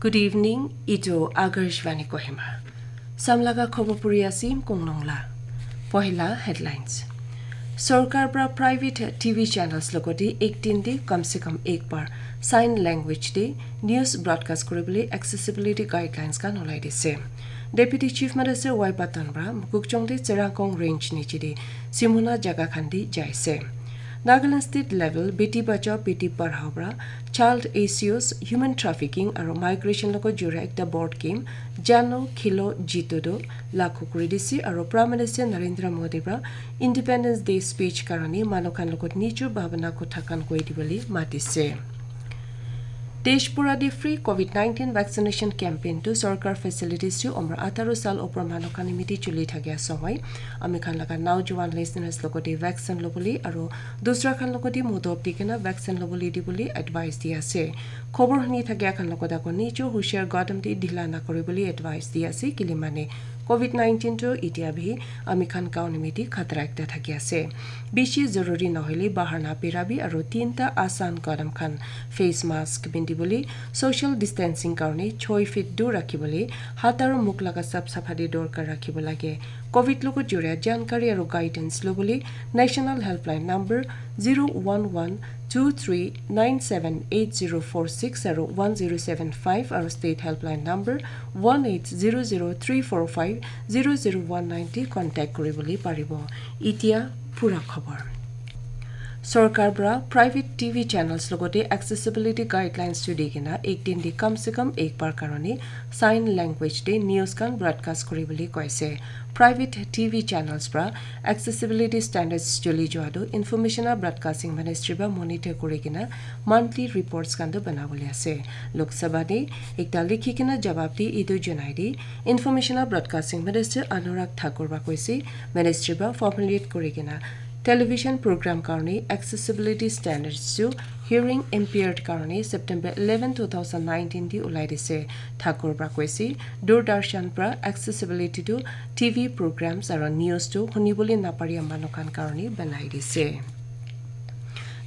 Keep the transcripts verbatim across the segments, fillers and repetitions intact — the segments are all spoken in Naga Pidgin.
Good evening, itu Akashvani Kohima. Samlaga khobor puri asim konglong la. Pohila headlines. Sorkar pra private T V channels logoti ek din di kam se kam ek bar sign language di news broadcast kuribole accessibility guidelines kan ulai dise. Deputy Chief Minister Y Patton pra Mokokchung di Cherangkong range niche di Simuna jaga khan di jaise. Nagaland state level Beti Bachao Beti Padhao pra child A C Os, human trafficking aro migration logot jura ekta board game Jano Khelo Jito do lakhu kuri dise aro Prime Minister Narendra Modi pra Independence Day speech karone manu khan logot nijor bhabana kotha khan koi dibole matise. Desh pura de free covid nineteen vaccination campaign tu sorkar facilities tu umar atharo sal upor manu khan nimite chuli thakia somoi ami khan laga naujuan listeners logote vaccine lobole aro dusra khan logote modot dikena vaccine lobole dibole advice di ase. Khobor huni thakia khan logot ako nijo hushar gadam di dhila na koribole advice di ase kili mane covid nineteen tu itia bhi ami khan gaon nimite khatra ekta thaki ase. Bishi zaruri nohoile bahar na pirabi aro tinta asan gadam khan face mask pindibole, social distancing karone choi feet dur rakhibole, hat aro mukh laga sap sapha de dorkar rakhibo lage. Covid logot juria jankari aro guidance lobole National Helpline number zero one one two three nine seven eight zero four six aro one zero seven five aro state helpline number one eight zero zero three four five zero zero one nine te contact kuribole paribo. Itia pura khobor. Sorkar pra private T V channels logote accessibility guidelines tu di kena ek din di kam se kam ek bar karone sign language de news khan broadcast kuribole koise. Private T V channels pra accessibility standards juli jua tu Information and Broadcasting Ministry pra monitor kuri kena monthly reports khan tu banabole ase. Lok Sabha de ekta likhi kena jawab de etu janai de Information and Broadcasting Minister Anurag Thakur pra koise ministry pra formulate kuri kena television program karone accessibility standards tu hearing impaired karone September eleven two thousand nineteen di ulai dise. Thakur pra koise Doordarshan pra accessibility tu T V programs aro news tu hunibole naparia manu khan karone banai dise.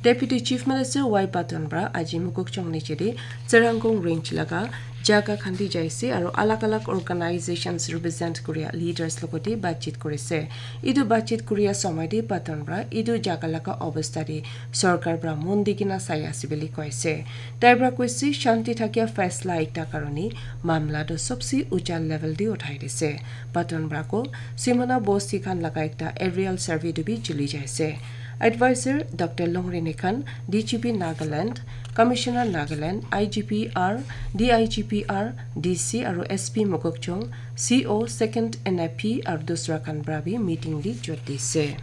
Deputy Chief Minister Y Patton pra aji Mokokchung niche de Cherangkong range laga jaga khan di jaise aro alag alag organizations represent kuria leaders logote batchit kurise. Etu batchit kuria somoi de Patton pra etu jaga laga obostha de sorkar pra mon di kena sai ase bole koise. Tai pra koise shanti thakia faisla ekta karone mamla tu sobse ucha level de uthai dise. Patton pra ko Simona bosti khan laga ekta aerial survey tu bi juli jaise. Advisor Doctor Longrin Ekhan, D G P Nagaland, Commissioner Nagaland, I G P R, D I G P R, D C aro S P Mokokchung, C O second N I P aro dusra khan pra bi meeting di jot dise.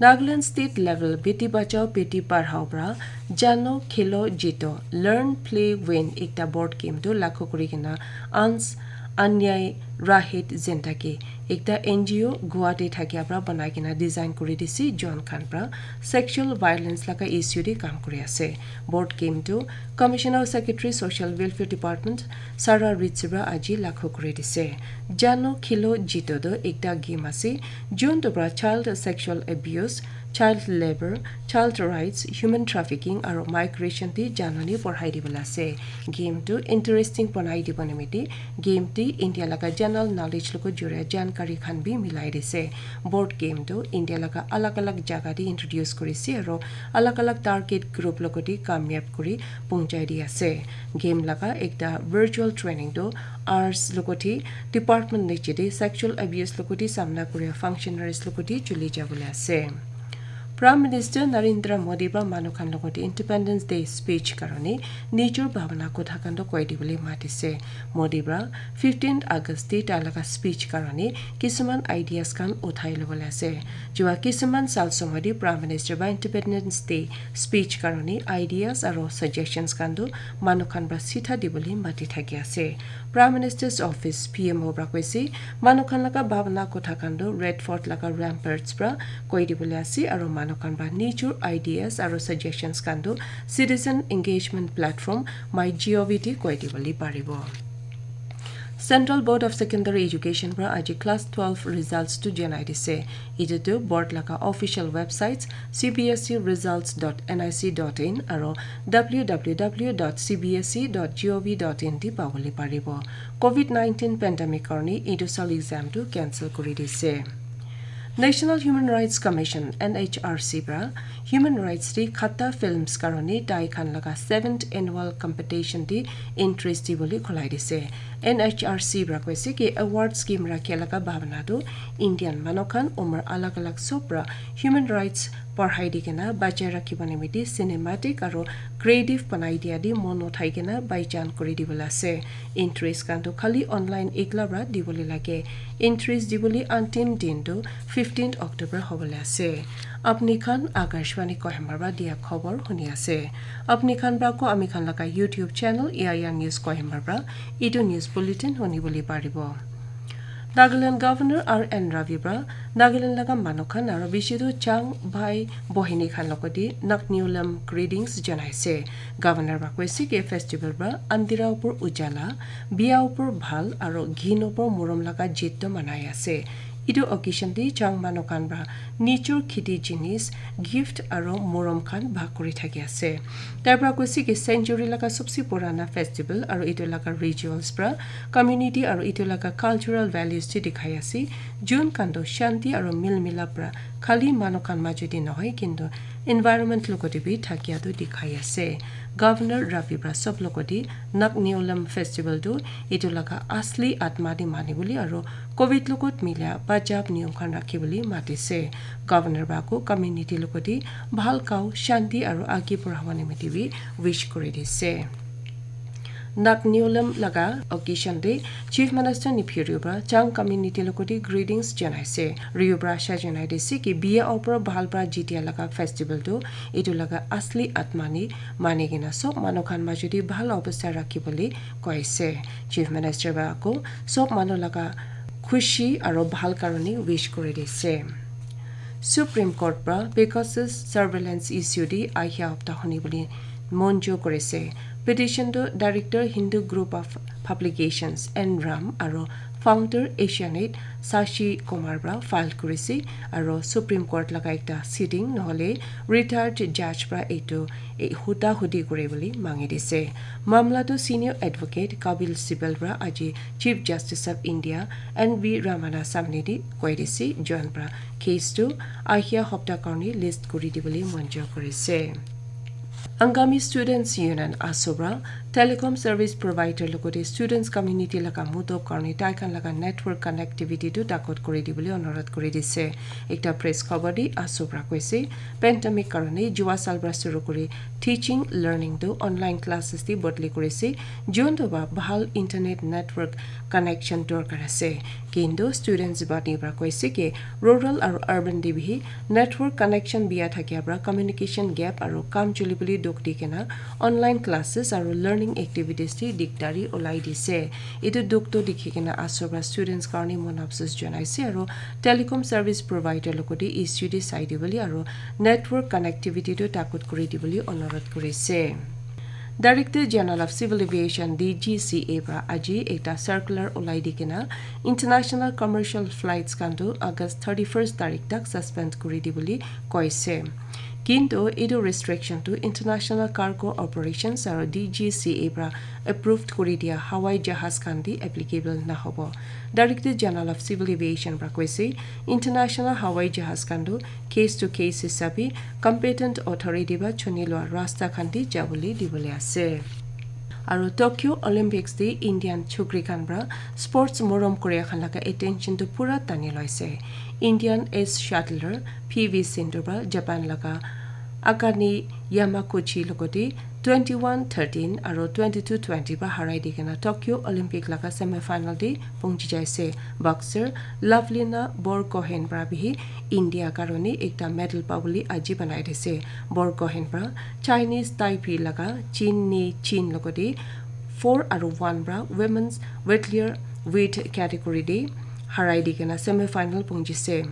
Nagaland state level Beti Bachao Beti Padhao pra Jano Khelo Jito, Learn Play Win ekta board game tu lakhu kuri kena ans anyai rahit zindagi ekta N G O Guwahati thakia pra banai kena design kuri dise John Khan pra sexual violence laga issue de kam kuri ase. Board game tu Commissioner Secretary Social Welfare Department Sarah Ritsi pra aji lakhu kuri dise. Jano Khelo Jito do ekta game ase jun tu pra child sexual abuse, child labor, child rights, human trafficking aro migration te janani porhai dibole ase. Game tu interesting banai dibo nimite game te India laga general knowledge logo juria jankari khan bi milai dise. Board game tu India laga alag alag jaga te introduce kurise aro alag alag target group logote kamyab kuri punchai di ase. Game laga ekta virtual training tu arts logote department niche te sexual abuse logote samna kuria functionaries logote chuli jabole ase. Prime Minister Narendra Modi pra manu khan logote Independence Day speech karone nijor bhabana kotha khan toh koi dibole matise. Modi pra fifteenth August te tai laga speech karone kisuman ideas khan uthai lobole ase. Jua kisuman sal somoi te Prime Minister pra Independence Day speech karone ideas aro suggestions khan toh manu khan pra sitha dibole mati thaki ase. Prime Minister's Office, P M O, pra koise, manu khan laga bhabana kotha khan toh Red Fort laga ramparts pra koi dibole ase aro manu khan pra nijor ideas aro suggestions khan toh citizen engagement platform My G O V te koi dibole paribo. Central Board of Secondary Education pra aji class twelve results tu janai dise. Etu tu board laga official websites C B S E results dot N I C dot in aro W W W dot C B S E dot gov dot in te pabole paribo. COVID nineteen pandemic karone etu sal exam tu cancel kuri dise. National Human Rights Commission, N H R C pra human rights te khata films karone tai khan laga seventh annual competition te entries dibole khulai dise. N H R C pra koise ki award scheme rakhe laga bhabana tu Indian manu khan umar alag alag sob pra human rights padhai di kena bachai rakhibo nimite cinematic aro creative banai dia te mon uthai kena baijan kuri dibole ase. Entries khan tu khali online ekla pra dibole lage. Entries dibole antim din tu fifteenth October hobole ase. Apni khan Akashvani Kohima pra dia khobor huni ase. Apni khan pra ko ami khan laga YouTube channel A I R News Kohima pra etu news bulletin huni bole paribo. Nagaland Governor R N Ravi pra Nagaland laga manu khan aro bishi tu chang bhai bohini khan logote Nakniulam greetings janai ase. Governor pra koise ki festival pra andhera upor ujala, bia upor bhal aro ghin upor morom laga jit tu manai ase. Etu occasion te chang manu khan pra nijor kheti jinis, gift aro morom khan bhag kuri thaki ase. Tai pra koise ki century laga sobse purana festival aro etu laga rituals pra community aro etu laga cultural values te dikhai ase. Jun khan tu shanti aro mil milap pra khali manu khan majo te nohoi kintu environment logote bi thakia tu dikhai ase. Governor Ravi pra sob logote Nakniulam festival tu etu laga asli atma te mani bole aro covid logot milia bachap niyom khan rakhi bole matise. Governor pra ko community logote bhal kao shanti aro age purhabo nimite bi wish kuri dise. Nakniulam laga occasion te Chief Minister Neiphiu Rio pra chang community logote greetings janai ase. Rio pra asha janai dise ki bia upor bhal pra jitia laga festival tu etu laga asli atma ni mani kena sob manu khan majo te bhal obostha rakhi bole koise. Chief Minister pra ako sob manu laga khushi aro bhal karone wish kuri dise. Supreme Court pra Pegasus surveillance issue te ahia hapta huni bole monjur kurise. Petition tu Director Hindu Group of Publications N Ram aro founder Asianet Shashi Kumar pra file kurise aro Supreme Court laga ekta sitting nohole retired judge pra etu e, huda hudi kuri bole mangi dise. Mamla tu senior advocate Kapil Sibal pra aji Chief Justice of India N V Ramana samne te koi dise, join pra case tu ahia hapta karone list kuri dibole monjur kurise. Angami Students Union ASU pra telecom service provider logote students community laga mudo karone tai khan laga network connectivity tu takot kuri dibole onurodh kuri dise. Ekta press khobor te ASU pra koise, pandemic karone jua sal pra shuru kuri teaching learning tu online classes te bodli kurise, juntu ba bhal internet network connection dorkar ase. Kintu students body pra koise ki rural aro urban te bihi network connection bia thakia pra communication gap aro kam chuli bole dukh di kena online classes aro learning activities te dikdari ulai dise. Etu dukh tu dikhi kena ASU pra students karone mon afsus janaise aro telecom service provider logote issue te sai dibole aro network connectivity tu takot kuri dibole onurodh kurise. Director General of Civil Aviation, D G C A pra aji ekta circular ulai di kena international commercial flights khan tu August thirty-first tarik tak suspend kuri dibole koise. Kintu etu restriction tu international cargo operations aro D G C A pra approved kuri dia hawai jahaz khan te applicable nahobo. Director General of Civil Aviation pra koise, international hawai jahaz khan tu case to case hisabe competent authority pra chuni lua rasta khan te jabole dibole ase. Aro Tokyo Olympics te Indian chukri khan pra sports morom koria khan laga attention tu pura tani loise. Indian ace shuttler P V Sindhu pra Japan laga Akane Yamaguchi logote twenty-one thirteen aro twenty-two twenty pra harai di kena Tokyo Olympic laga semi final te pongchi jaise. Boxer Lovlina Borgohain pra bihi India karone ekta medal pabole aji banai dise. Borgohain pra Chinese Taipei laga Chin Ni Chin logote four aro one pra women's welterweight category te harai di kena semi final pongchise.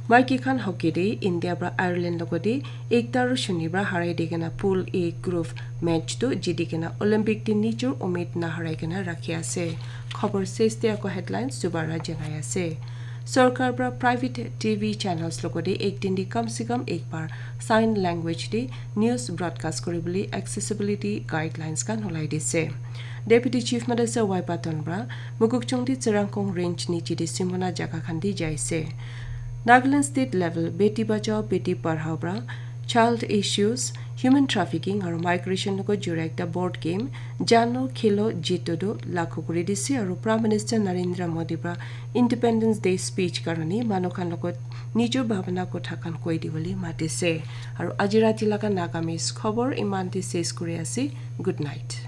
Maiki khan hockey te India pra Ireland logote ekta aro shuni pra harai di kena Pool A group match tu jiti kena Olympic te nijor umid naharai kena rakhi ase. Khobor ses te ako headlines dubara janai ase. Sorkar pra private T V channels logote ek din te kam se kam ek bar sign language te news broadcast kuribole accessibility guidelines khan ulai dise. Deputy Chief Minister Y Patton pra Mokokchung te Tsirangkong range niche te Simona jaga khan te jaise. Nagaland state level Beti Bachao Beti Padhao pra child issues, human trafficking aro migration logot jura ekta board game Jano Khelo Jito Do lakho kuri dise aro Prime Minister Narendra Modi pra Independence Day speech karone manu khan logot nijor bhabana kotha khan koi dibole matise. Aro aji rati laga Nagamese khobor iman te ses kuri ase. Good night.